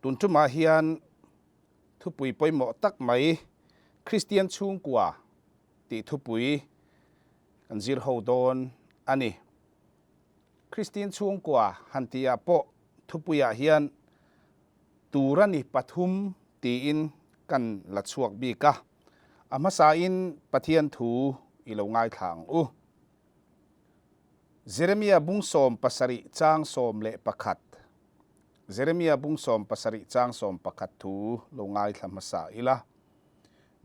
Tun tumah hian thupui pawimawh tak mai Kristian chhungkua tih thupui kan zir ho dawn a ni. Kristian chhungkua han tihah pawh thupuiah hian tura ni pathum tiin kan la chhuak bik a, a hmasain Pathian thu i lo ngaithla ang u. Jeremia bung 70 chang 11 Jeremia bung 70 chang 11 thu lo ngaithla hmasa ila.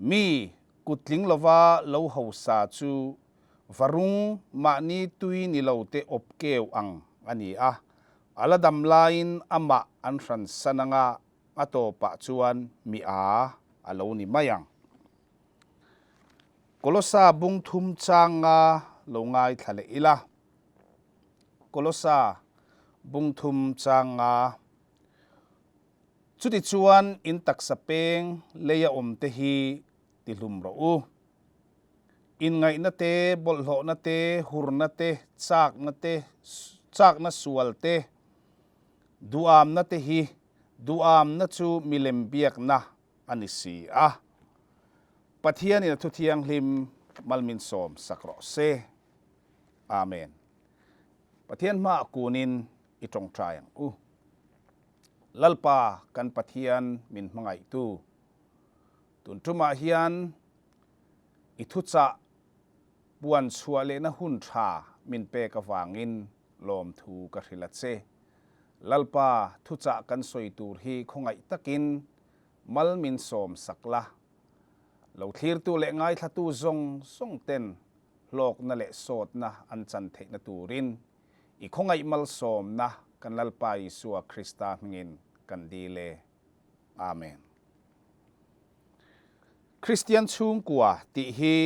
Mi kuttling lova lo hausa chu varung mahni tui ni lo te awp keu ang a ni a, a la dam laiin amah an hran san anga a tawpah chuan mi a a lo ni mai ang. Kolosa bung thum changa lo ngaithla leh ila. Kolosa bung thum changa Chutichuan in taksa peng leia awmte hi tihlum rawh u. Inngaihna te, bawlhhlawhna te, hurna te, chakna te, chakna sual te, duhamna te hi duhamna chu milem biakna a ni si a. Pathianin a thu thianghlim mal min sawm sak rawh se. Amen. Pathian hmaah kunin i tawngtai ang u. Lalpa kan Pathian min hmangaihtu, tun tumah hian i thuchah puan chhuah lehna hun tha min pek avangin lawmthu ka hrilh a che. Lalpa thuchah kan sawi tur hi khawngaih takin mal min sawm sak la. Lo thlirtu leh ngaithlatu zawng zawng ten hlawkna leh sawtna an chan theihna turin I khawngaih malsawmna kan Lalpa Isua Krista hmingin kan dil e. Amen. Kristian chhungkua tih hi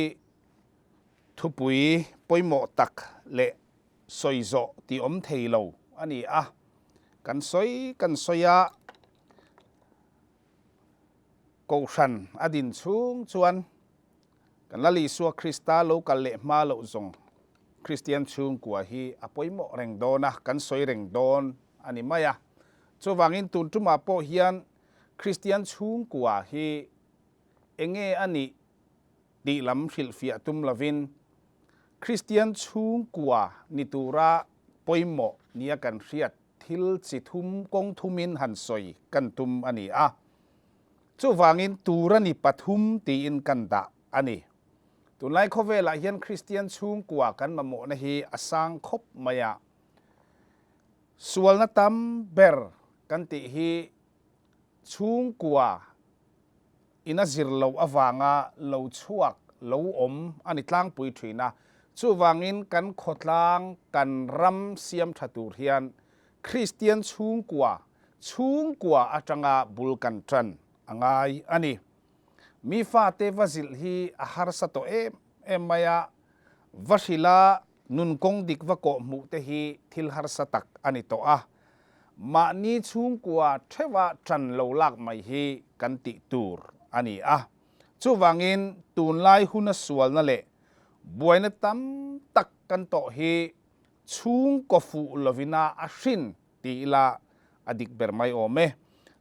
thupui pawimawh tak leh sawi zawh tih awm thei lo a ni a. Kan sawi kan sawi a, Kohhran a din chhung chuan Kan Lal Isua Krista lo kal leh hma loh zawng Kristian chhungkua hi a pawimawh reng dawn a, kan sawi reng dawn a ni mai a. Chuvangin tun tumah pawh hian Kristian chhungkua hi enge a nih tih lam hrilhfiah tum lovin Kristian chhungkua ni tura pawimawh nia kan hriat thil chi thum kawng thumin han sawi kan tum a ni a. Chuvangin tur a ni pathum tiin kan dah a ni. Tunlai khawvelah hian Kristian chhungkua kan mamawhna hi a sang khawp mai a. Sualna tam ber kan tih hi chhungkua in a zir loh avanga lo chhuak lo awm a ni tlangpui thin a. Chuvangin kan khawtlang kan ram siam tha tur hian Kristian chhungkua chhungkua atanga bul kan tan a ngai a ni. Mi fate va zilh hi a harsa tawh em em mai a, va hrilha nun kawng dik va kawh hmuh te hi thil harsa tak a ni tawh a. Mahni chhungkua theuha tan lo lak mai hi kan tih tur a ni a. Chuvangin tunlai huna sualna leh buaina tam tak kan tawh hi chhungkaw fuh lovina a hrin ti ila a dik ber mai awm e.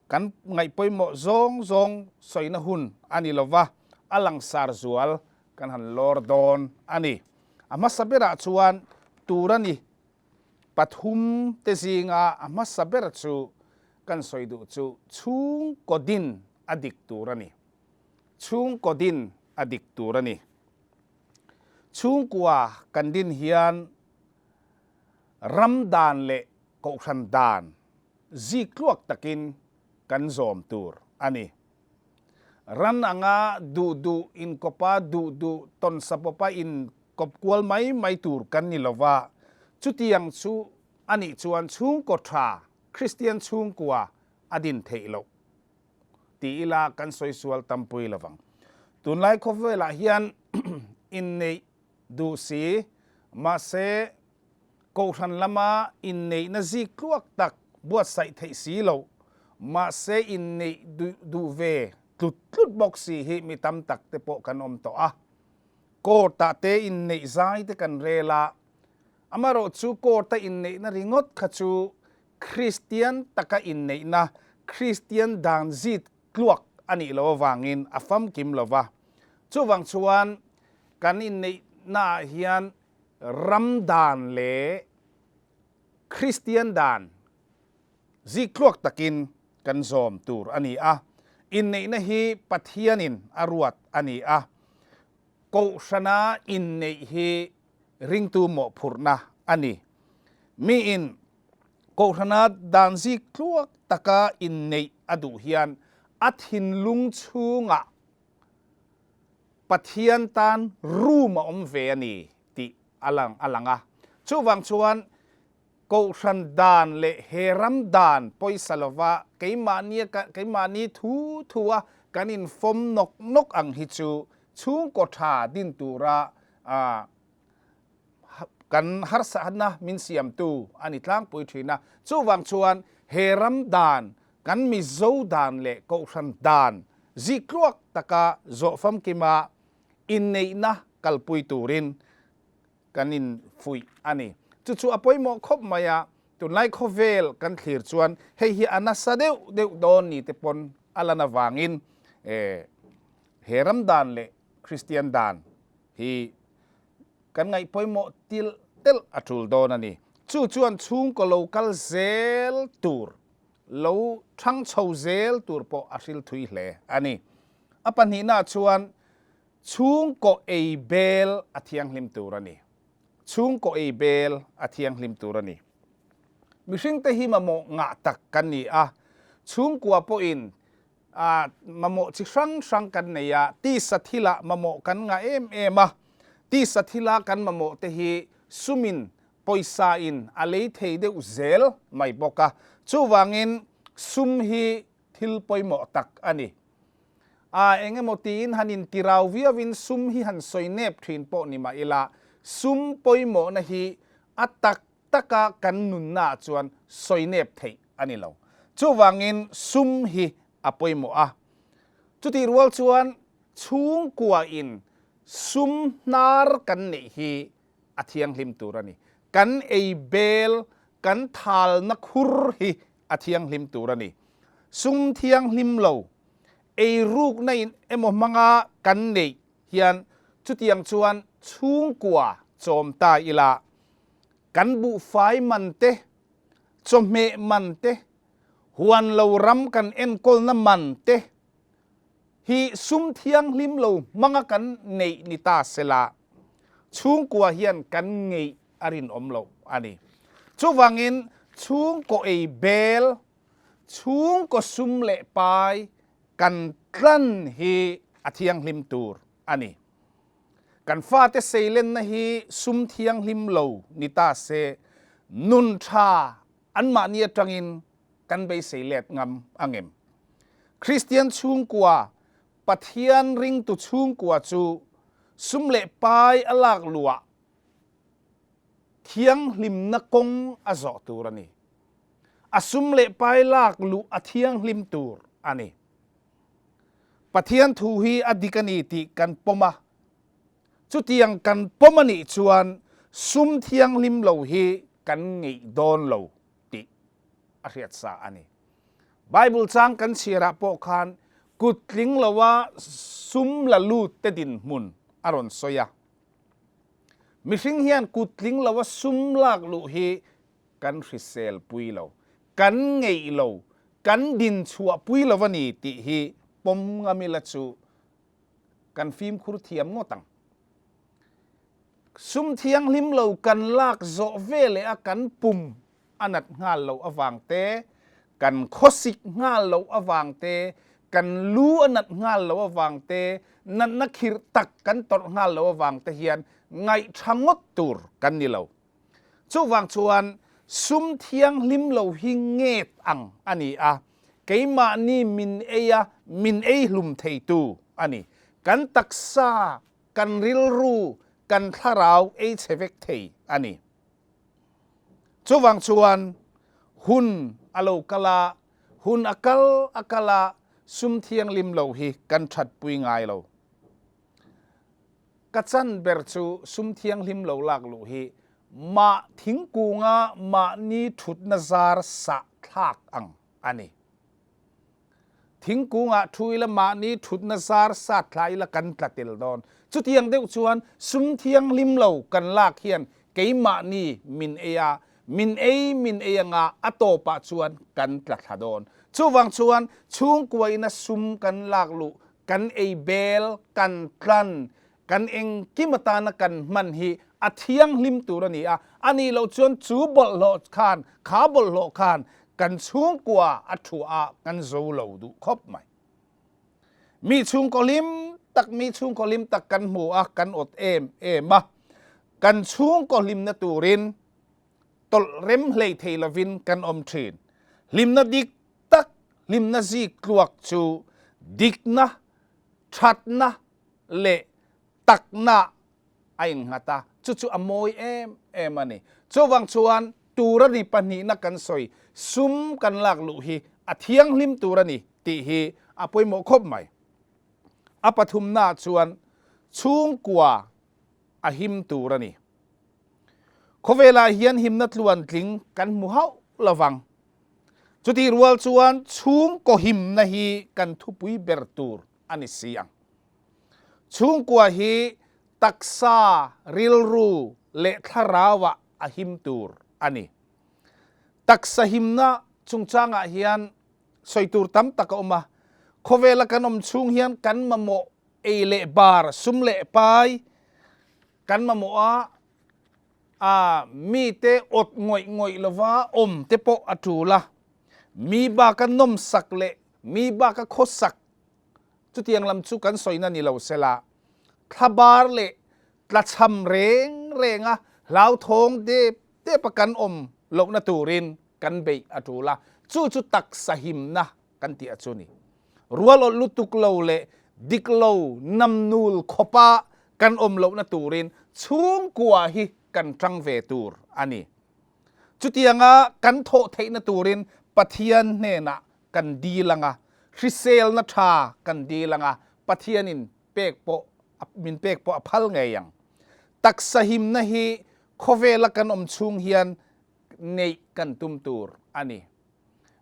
Kan ngaih pawimawh zawng zawng sawina hun a ni lova, a langsar zual kan han lawr dawn a ni. A hmasa berah chuan tur a ni pathum te zinga a hmasa ber chu kan sawi duh chu chhungkaw din a dik tur a ni. Chhungkaw din a dik tur a ni. Chhungkua kan din hian Ram dan leh kohhran dan zik tluak takin kan zawm tur a ni. Ran anga duh duh inkawpa duh duh tawnsa pawpa inkawp kual mai mai tur kan ni lova, chutiang chu a nih chuan chhungkaw tha Kristian chhungkua a din theih loh ti ila kan sawi sual tampui lovang. Tunlai khawvelah hian inneih duh si, mahse kohhran lama inneihna zik tluak tak buatsaih theih si loh, mahse inneih duh ve tlut tlut bawk si hi mi tam tak te pawh kan awm tawh a. Court-ah te inneih zai te kan rel a, amaherawhchu court-a inneihna ringawt kha chu Kristian taka inneihna, Kristian dan zit tluak a nih loh avangin a famkim lo va. Chuvang chuan kan inneihnaah hian ram dan leh Kristian dan ziktluak takin kan zawm tur a ni a. Inneihna hi Pathianin a ruat a ni a. Kohhrana inneih hi ringtu mawhphurhna a ni. Miin Kohhrana dan ziktluak taka inneih a duh hian a thinlung chhungah Pathian tan room a awm ve a ni tih a lang a lang a. Chuvang chuan Kohhran dan leh he ram dan pawisa lova keimahnia keimahni thu thu a kan infawm nawk nawk ang hi chu chhungkaw tha din tura kan harsatna min siamtu a ni tlangpui thin a. Chuvang chuan he ram dan, kan Mizo dan leh Kohhran dan ziktluak taka zawh famkima inneihna kalpui turin kan infuih a ni. Chu chu a pawimawh khawp mai a, tunlai khawvel kan thlir chuan hei hi a nasa deuh deuh dawn ni te pawn a lan avangin he ram dan leh Kristian dan hi kan ngaih pawimawh tilh telh a tul dawn a ni. Chu chuan chhungkaw lo kal zel tur, lo thang chho zel tur pawh a hril thui hle a ni. A pahnihnaah chuan chhungkaw ei bel a thianghlim tur a ni. Chhungkaw ei bel a thianghlim tur a ni. Mihringte hi mamawh ngah tak kan ni a, chhungkua pawhin A mamawh chi hrang hrang kan nei a, tisa thilah mamawh kan ngah em em a, tisa thila kan mamawh te hi sumin, pawisa in a lei thei deuh zel mai bawk a, chuvangin sum hi thil pawimawh tak a ni. A eng emaw tiin han intirau viauin sum hi han sawi nep thin pawh ni mah ila, sum pawimawhna hi a tak taka kan nunnaah chuan sawi nep theih a ni lo. Chuvangin sum hi a pawimawh a. Chutih rual chuan chhungkuain sum hnar kan neih hi a thianghlim tur a ni. Kan ei bel, kan thalna khur hi a thianghlim tur a ni. Sum thianghlim lo, ei rukna in emaw hmanga kan neih hian chutiang chuan chhungkua chawm ta ila, Kan buhfai man te, chawhmeh man te, huan lo ram kan enkawlna man te hi sum thianghlim lo hmanga kan neih ni ta sela, chhungkua hian kan ngeih a rinawm lo a ni. Chuvangin chhungkaw ei bel, chhungkaw sum leh pai kan tlan hi a thianghlim tur a ni. Kan fate seilenna hi sum thianghlim lo ni ta se, nun tha anmahni atangin kan beisei let ngam angem? Kristian chhungkua, Pathian ringtu chhungkua chu sum leh pai a lak luah thianghlimna kawng a zawh tur a ni. A sum leh pai lak luh a thianghlim tur a ni. Pathian thu hi a dik a ni tih kan pawm a, chutiang kan pawm a nih chuan sum thianghlim lo hi kan ngeih dawn lo tih a hriat sa a ni. Bible chang kan chhiarah pawh khan kut tling loa sum la lut te dinhmun a rawn sawi a. Mihring hian kut tling loa sum lak luh hi kan hrisel pui lo, kan ngeih lo, kan din chhuah pui lo a ni tih hi pawm ngam ila chu kan fimkhur thiam ngawt ang. Sum thianghlim lo kan lak zawh ve leh a kan pum a nat nghal loh avang te, kan khawsik nghal loh avang te, kan lu a nat nghal loh avang te, natna khirh tak kan tawrh nghal loh avang te hian ngaihtha ngawt tur kan ni lo. Chuvang chuan sum thianghlim lo hi nget ang a ni a, keimahni min ei a, min ei hlum theitu a ni. Kan taksa, kan rilru, kan thlarau ei chhe vek thei a ni. Chuvang chuan hun a lo kal a, hun a kal a kal a, sum thianghlim lo hi kan thatpui ngai lo. Ka chan ber chu sum thianghlim lo lak luh hi mah thingkunga mahni thutna zar sah thlak ang a ni. Thingkungah thu ila mahni thutna zar sat thla ila kan tla tel dawn. Chutiang deuh chuan sum thianghlim lo kan lak hian keimahni min ei a, min ei min ei anga a tawpah chuan kan tla thla dawn. Chuvang chuan chhungkua ina sum kan lak luh, kan ei bel, kan tlan, kan engkim atana kan hman hi a thianghlim tur a ni a, a nih loh chuan chu bawlhhlawh khan, kha bawlhhlawh khan kan chhungkua a thuah ah kan zo lo duh khawp mai. Mi chhungkaw hlim tak, mi chhungkaw hlim tak kan hmu a, kan awt em em a, kan chhungkaw hlimna turin tawlh rem hlei thei lovin kan awm thin. Hlimna dik tak, hlimna zik tluak chu dikna, thatna, leh takna a innghat a, chu chu a mawi em em a ni. Chuvang chuan tur a ni pahnihna kan sawi, sum kan lak luh hi a thianghlim tur a ni tih hi a pawimawh khawp mai. A pathumnaah chuan chhungkua a him tur a ni. Khawvelah hian himna tluantling kan hmu hauh lovang. Chutih rual chuan chhungkaw himna hi kan thupui ber tur a ni si ang. Chhungkua hi taksa, rilru leh thlarauah a him tur a ni. Taksa himna chungchangah hian sawi tur tam tak a awm a, khawvela kan awm chhung hian kan mamawh ei leh bar, sum leh pai kan mamawh a, a mite awt ngawih ngawih lova awm te pawh a tul a, mi baka nawmsak leh mi baka khawsak Chutiang lam chu kan sawina ni lo sela, thlabar leh tlachham reng renga hlauthawng dep depa kan awm lohna turin kan beih a tul a, chu chu taksa himna kan tih a chu ni. Rual awlh lutuk lo leh dik lo namnul khawpa kan awm lohna turin chhungkua hi kan tang ve tur a ni. Chutianga kan thawh theihna turin Pathian hnenah kan dil anga, hriselna tha kan dil anga, Pathianin pek pawh min pek pawh a phal ngei ang. Taksa himna hi khawvela kan awm chhung hian neih kan tum tur a ni.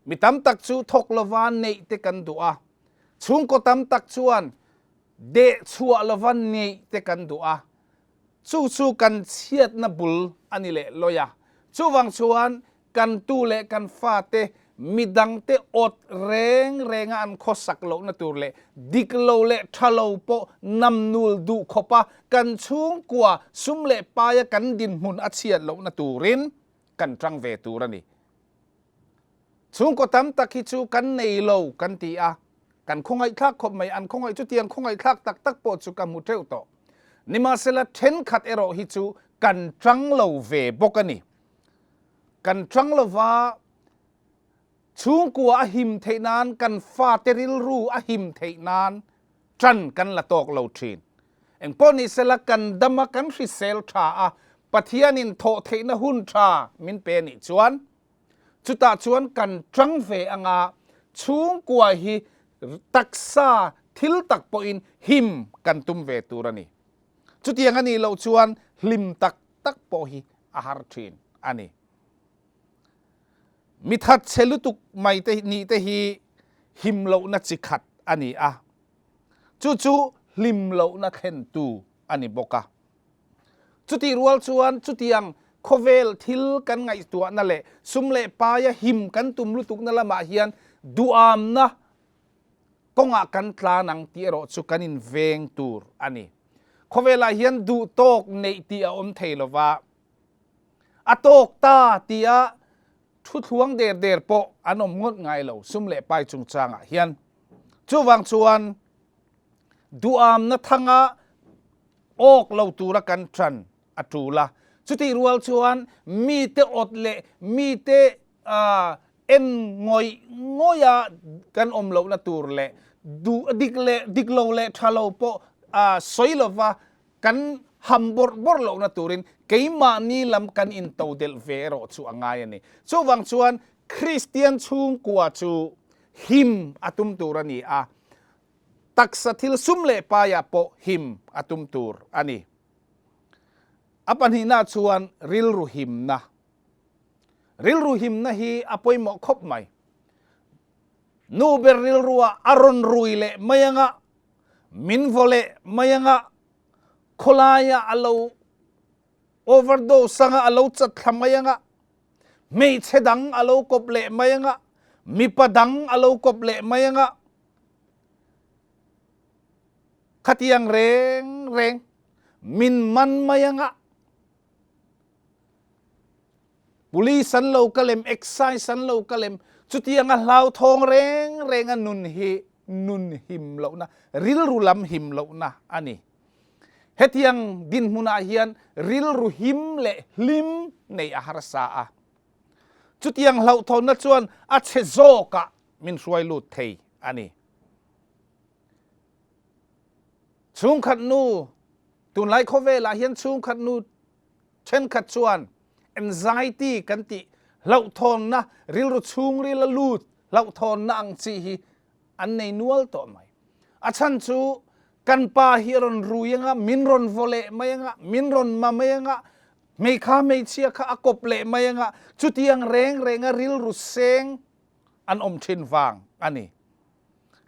Mi tam tak chu thawk lova neih te kan duh a, chhungkaw tam tak chuan deh chhuah lova neih te kan duh a, Chu chu kan chhiatna bul a ni leh lawi a. Chuvang chuan kan tu leh kan fate midangte awt reng renga an khawsak lohna tur leh dik lo leh tha lo pawh namnul duh khawpa kan chhungkua sum leh paia kan dinhmun a chhiat lohna turin kan tang ve tur a ni. Chhungkaw tam tak hi chu kan nei lo kan ti a, kan khawngaihthlak khawp mai, an khawngaih chutiang khawngaihthlak tak tak pawh chu ka hmu teuh tawh. Nimahsela thenkhat erawh hi chu kan tang lo ve bawk a ni. Kan tang lova chhungkua a him theih nan, kan fate rilru a him theih nan tan kan la tawk lo thin. Engpawh nisela kan dam a, kan hrisel tha a, Pathianin thawh theihna hun tha min pe nih chuan Chutah chuan kan tang ve anga chhungkua hi taksa thil tak pawhin him kan tum ve tur a ni. Chutiang a nih loh chuan hlim tak tak pawh hi a har thin a ni. Mi thatchhe lutuk mai te nih te hi him lohna chi khat a ni a, chu chu hlim lohna thlentu a ni bawk a. Chutih rual chuan chutiang khawvel thil kan ngaihtuahna leh sum leh paia him kan tum lutukna lamah hian duamna kawngah kan tlan ang tih erawh chu kan inveng tur a ni. Khawvelah hian duh tawk neih tih a awm thei lova, a tawk ta tia thu thluang der der pawh an awm ngawt ngai lo sum leh pai chungchangah hian. Chuvang chuan duamna thanga awk lo tura kan ṭan a ṭul a. Chutih rual chuan mite awt leh mite en ngawih ngawiha kan awm lohna tur leh duh dik leh dik lo leh ṭha lo pawh sawi lova kan ham bawrh bawrh lohna turin keimahni lam kan intodelh ve erawh chu a ngai a ni. Chuvang chuan Kristian chhungkua chu him a tum tur a ni a. Taksa thil sum leh paiah pawh him a tum tur a ni. A pahnihna chuan rilru himna. Rilru himna hi a pawimawh khawp mai. Nu ber rilruah a rawn rui leh mai anga, min vaw leh mai anga, khawlaiah a lo overdose anga a lo chat thla mai anga, hmeichhe dang a lo kawp leh mai anga, mipa dang a lo kawp leh mai anga, khatiang reng reng min man mai anga, Police an lo kal em, excise an lo kal em, chutianga hlauthawng reng renga nun hi nun him lohna, rilru lam him lohna a ni. Hetiang dinhmunah hian rilru him leh hlim neih a harsa a. Chutiang hlauhthawnna chuan a chhe zawkah min hruai lut thei a ni. Chhungkhat nu, tunlai khawvelah hian chhungkhat nu Thenkhat chuan anxiety kan tih hlauhthawnna, rilru chhungril a lut hlauhthawnna ang chi hi an nei nual tawh mai. A chhan chu kan pa hi a rawn rui anga, min rawn vaw leh mai anga, min rawn ma mai anga, hmeikha hmeichhia kha a kawp leh mai anga, chutiang reng renga rilru seng an awm thin vang a ni.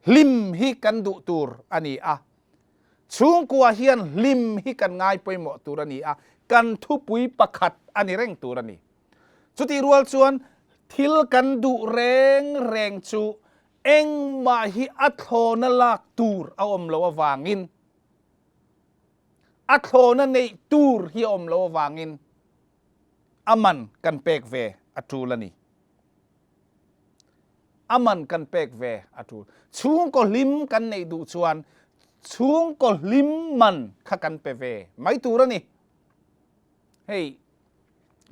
Hlim hi kan duh tur a ni a, Chhungkua hian hlim hi kan ngai pawimawh tur a ni a, kan thupui pakhat a ni reng tur a ni. Chutih rual chuan thil kan duh reng reng chu engmah hi a thlawna lak tur a awm lo avangin, a thlawna neih tur hi a awm lo avangin a man kan pek ve a tul a ni. A man kan pek ve a tul. Chhungkaw hlim kan neih duh chuan chhungkaw hlim man kha kan pe ve mai tur a ni. Hei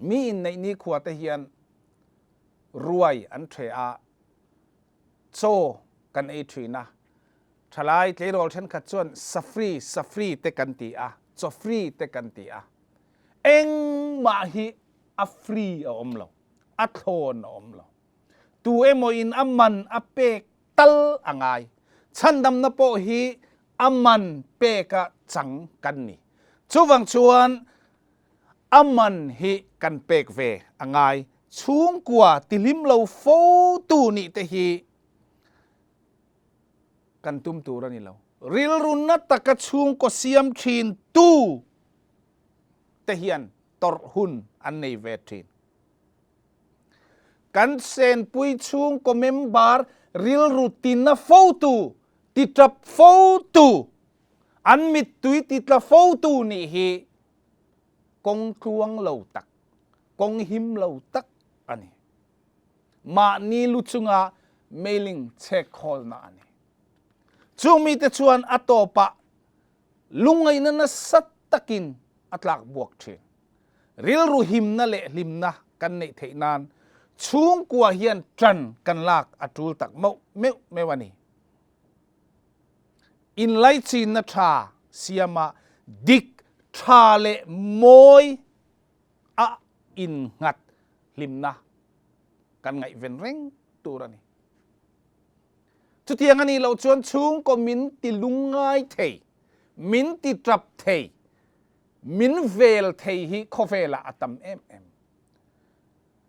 mi inneih nikhua te hian ruai an the a, chaw kan ei thin a, thalai tleirawl thenkhat chuan safri safri te kan ti a, chaw free te kan ti a. Engmah hi a free a awm lo, a thlawn a awm lo. Tu emaw in a man a pek tal a ngai. Chhandamna pawh hi a man peka chang kan ni. Chuvang chuan a man hi kan pek ve a ngai. Chhungkua tihlim lo fo tu nih te hi kan tum tur a ni lo. Rilru na taka chhungkaw siam thin tu te hian tawrh hun an nei ve thin. Kan senpui chhungkaw member rilru tina fotu, titap fotu, an mittui titla fotu nih hi kawng tluang lo tak, kawng him lo tak a ni. Mahni lu chunga mailing chhek khawlna a ni. Chung mite chuan a tawpah lungngaihna nasa takin a tlak buak thin. Rilru himna leh hlimna kan neih theih nan chhungkua hian ṭan kan lak a ṭul tak meuh meuh meuh a ni. Inlaichinna ṭha siama dik, ṭha leh mawi a innghat hlimna kan ngaihven reng tur a ni. Chutiang a nih loh chuan chhungkaw min ti lungngai thei, min ti ṭap thei, Min vel thei hi khawvelah a tam em em.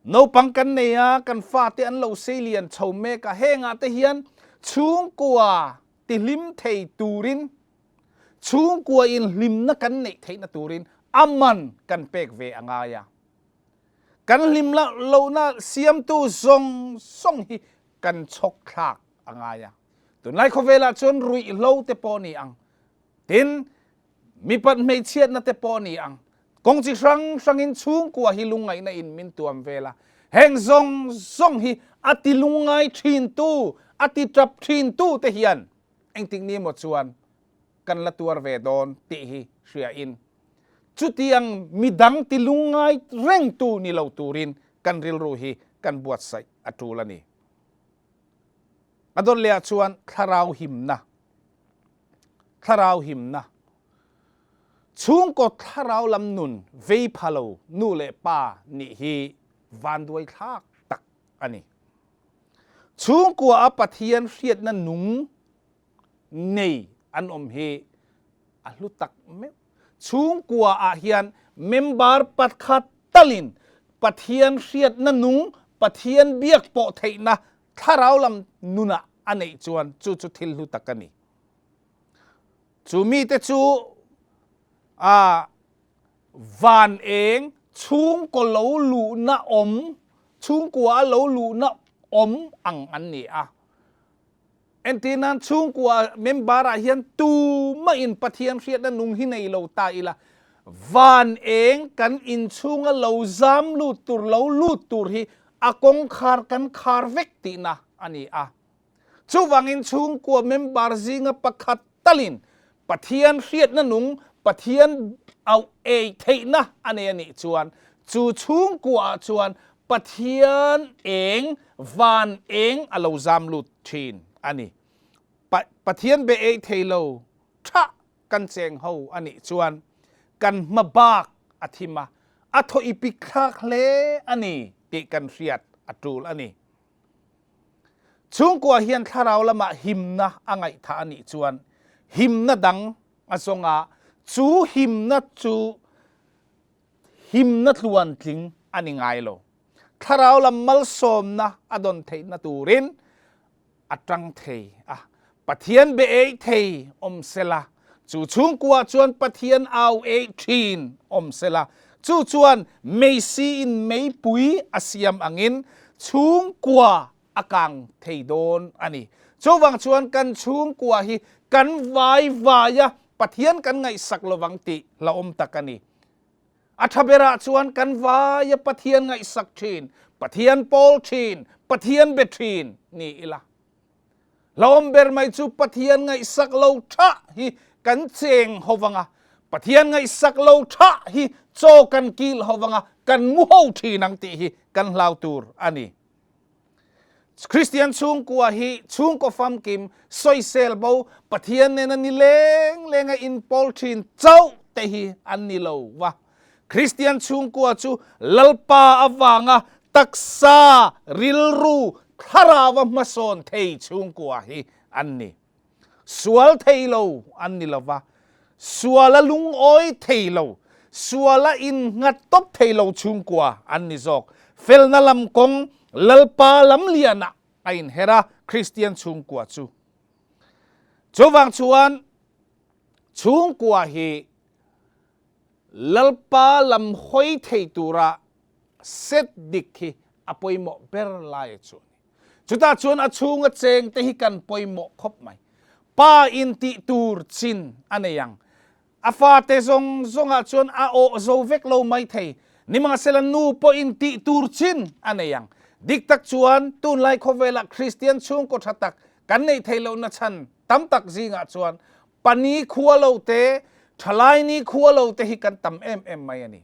Naupang kan nei a, kan fate an lo seilian chho mek a, hengah te hian chhungkua tihlim thei turin, chhungkua in hlimna kan neih theihna turin a man kan pek ve a ngai a. Kan hlim lohna siamtu zawng zawng hi kan chhawk thlak a ngai a. Tunlai khawvelah chuan ruihhlo te pawh ni ang, tin Mipat hmeichhiatna te pawh a ni ang. Kawng chi hrang hrangin chhungkua hi lungngaihna in min tuam vel a. Heng zawng zawng hi a ti lungngai thintu, a ti tap thintu te hian engtik ni emaw chuan kan la tuar ve dawn tih hi hria in chutiang midang ti lungngai rengtu ni lo turin kan rilru hi kan buatsaih a tul a ni. A dawt leh ah chuan thlarau himna. Thlarau himna. Chhungkaw thlarau lam nun vei pha lo nu leh pa nih hi vanduai thlak tak a ni. Chhungkua a Pathian hriatna nung nei an awm hi a hlu tak meuh. Chhungkua ah hian member pakhat talin Pathian hriatna nung, Pathian biak pawh theihna thlarau lam nunah. a neih chuan chu chu thil hlu tak a ni. Chu mite chu a van eng chhungkaw lo luhna awm, chhungkua a lo luhna awm ang an ni a. Entir nan chhungkua member ah hian tumahin Pathian hriatna nung hi nei lo ta ila, van eng kan inchhunga lo zam lut tur, lo lut tur hi a kawngkhar kan khar vek tihna a ni a. Chuvangin chhungkua member zinga pakhat talin Pathian hriatna nung, Pathian auh ei theihna a nei a nih chuan chu chhungkua ah chuan Pathian eng, van eng a lo zam lut thin a ni. Pa, Pathian be ei thei lo tha kan cheng ho a nih chuan kan hma bak a thim a, a thaw i pik thlak hle a ni tih kan hriat a tul a ni. Chhungkua hian thlarau lamah himna a ngaihthah a nih chuan himna dang a zawng a, chu himna chu himna tluantling a ni ngai lo. Thlarau lam malsawmna a dawn theihna turin a tang thei a, Pathian be ei thei awm sela, chu chhungkua chuan Pathian au ei thin awm sela, chu chuan meisi in meipui a siam angin chhungkua a kang thei dawn a ni. Chuvang chuan kan chhungkua hi kan vai vai a, Pathian kan ngaihsak lovang tih hlauhawm tak a ni. A tha berah chuan kan vai a Pathian ngaihsak thin, Pathian pawl thin, Pathian be thin ni ila. Hlauhawm ber mai chu Pathian ngaihsak lo tha hi kan cheng hovang a, Pathian ngaihsak lo tha hi chaw kan kil hovang a, kan mu ho thin ang tih hi kan hlau tur a ni. Kristian chhungkua hi chhungkaw famkim, sawisel bo, Pathian nena ni leng lenga inpawl thin chauh te hi an ni lo va. Kristian chhungkua chu Lalpa avanga taksa, rilru, thlarau-a hmasawn thei chhungkua hi an ni. Sual thei lo an ni lo va, suala lungawi thei lo, suala innghat tawp thei lo chhungkua an ni zawk. Felna lam kawng Lalpa lamlianah a inher a, Kristian chhungkua chu. Chuvang chuan chhungkua hi Lalpa lam hawi thei tura set dik hi a pawimawh ber lai chu a ni. Chutah chuan a chhunga chengte hi kan pawimawh khawp mai. Pa in tih tur chin a nei ang. A fate zawng zawngah chuan a awh zo vek lo mai thei. Nimahsela nu pawhin tih tur chin a nei ang. Dik tak chuan tunlai khawvelah Kristian chhungkaw tha tak kan neih theih lohna chhan tam tak zingah chuan pa ni khua lo te, thalai ni khua lo te hi kan tam em em mai a ni.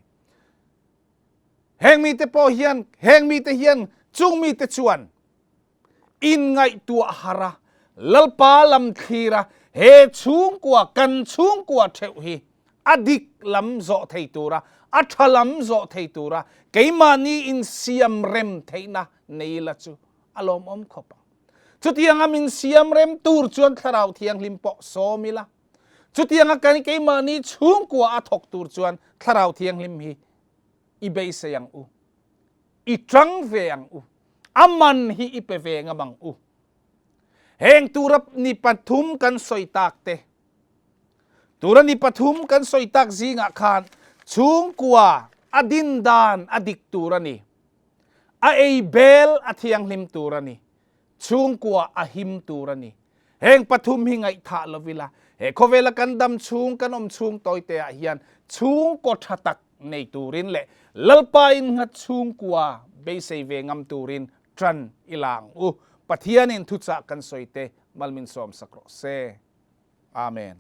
Heng mite pawh hian, heng mite hian chung mite chuan inngaihtuah har a, Lalpa lam thlir a, he chhungkua, kan chhungkua theuh hi a dik lam zawh thei tura, a tha lam zawh thei tura keimahni insiam rem theihna nei la chu a lawmawm khawp ang. Chutianga min siam rem tur chuan Thlarau Thianghlim pawh sawm ila. Chutianga kan keimahni chhungkua a thawk tur chuan Thlarau Thianghlim hi i beisei ang u. I tang ve ang u. A man hi i pe ve ngam ang u. Heng tura ni pathum kan sawi tak te, tura ni pathum kan sawi tak zingah khan chhungkua a din dan a dik tur a ni. A ei bel a thianghlim tur a ni. Chhungkua a him tur a ni. Heng pathum hi ngaihthah lo ila, he khawvela kan dam chhung, kan awm chhung tawite ah hian chhungkaw tha tak nei turin leh Lalpa innghat chhungkua beisei ve ngam turin tan i la ang u. Pathianin thuchah kan sawi te mal min sawmsak rawh se. Amen.